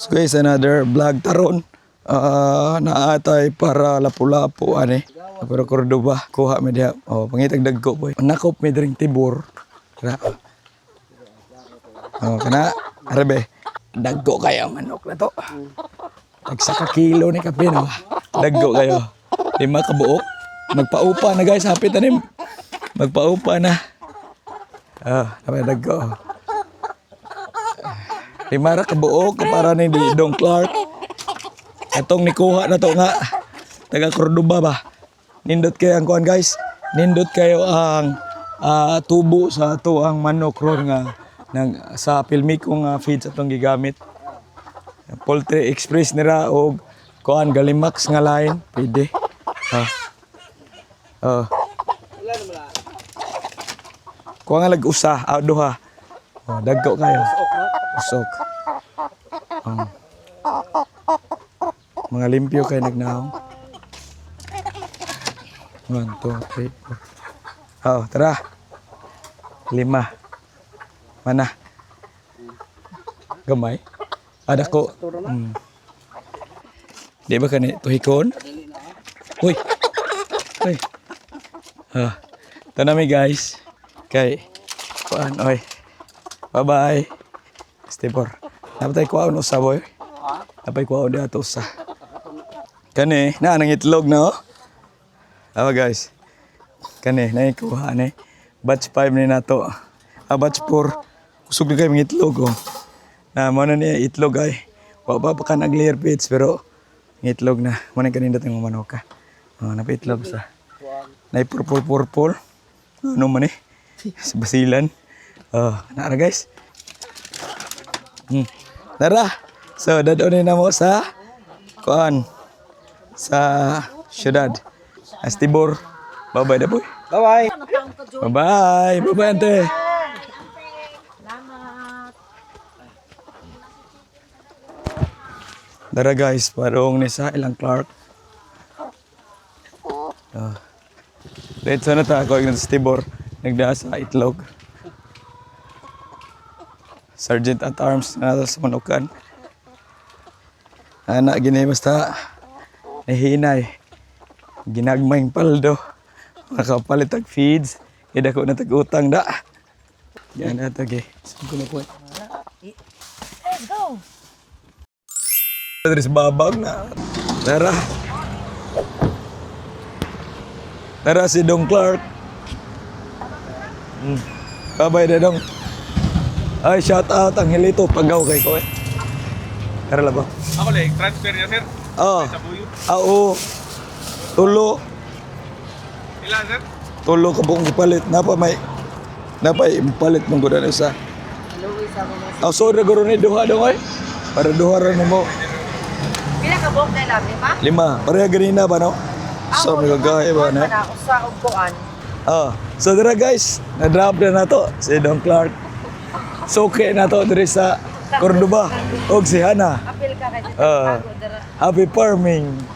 So guys, another vlog taron. Ah, naatay para Lapu-Lapu ani. Pero Cordoba, kuha mi diha. Oh, pangitag dagko, boy. Nakop mi diring tibor. Tara. Oh, kana arabe. Dagko kayo ang manok na to. Tagsa ka kilo ni kapin, oh. Dagko kayo. 5 ka buok. Magpaupa na, guys, hapit na ni. Magpaupa na. Ah, oh, dagko. 5 ra ka buok para ni Dong Clark. Atong nikuha na to nga taga Cordoba ba. Nindot kayo ang kuan, guys. Nindot kayo ang tubo sa ato ang manok ron nga nang sa Pilmico nga feeds atong gigamit. Poultry Express nira og kuan Galimax nga line pwede. Ha. Oh. Kuha nga lag usa, duha. Oh, dagko kayo. Usok. Oh. Mga limpyo kay nagnaong. 1, 2, 3, 4. Oh, tara. 5. Mana? Gamay. Ada ko. Di ba kani tuhikon? Uy. Uy. Ah. Tanami, guys. Kay kuan oy. Bye-bye. Stepor. Napatay kuwaon usa, boy. Napay kuwaon di ato usa. Kani, na nang itlog na oh. Awa, guys. Kani, na ikuha ni. Batch 5 ni nato. Ah, batch 4. Kusog na kayo mga itlog oh. Na mo na niya itlog ay. Wa pa pa ka nag-layer pits pero itlog na. Mo na kanindot ang manok ka. Oh, napa itlog sa. Nay purple purple. Ano man eh? Sa basilan. Oh, nara, guys. Tara. So, dadon na mo sa kuan sa syudad. Astibor. Bye-bye na, boy. Bye-bye. Bye-bye. Bye-bye, ante. Tara, guys, parong ni sa ilang Clark. Ah. Diretso na ta ako yung Stibor. Nagdaa sa itlog. Sergeant at Arms na nato sa manukan. Ana gini basta nahinay. Ginagmayng paldo. Nakapalit og feeds. Kaya dako na tag-utang da. Yan na to, ge. Saan ko na po? Let's go. Diri sa babag na. Tara. Tara si Dong Clark. Bye-bye na, Dong. Ay, shout out Angelito. Pagaw kay ko eh. Tara labo. Ako lang, transfer niya, sir. Oh. Sa buyo. Ah, oo. Tulo. Ila, sir? Tulo ka buong gipalit. Napa may napa palit mong gudan isa. Ah, sorry guro ni duha dong ay. Para duha ra nimo. Pila ka buok na lang, 5? 5. Pareha ganina ba no? So may gagay ba na? Usa og kuan. Ah, so dira, guys, na-drop na nato si Don Clark. Suki na to diri sa Cordoba og si Hana. Apil ka kay Ah. Happy farming.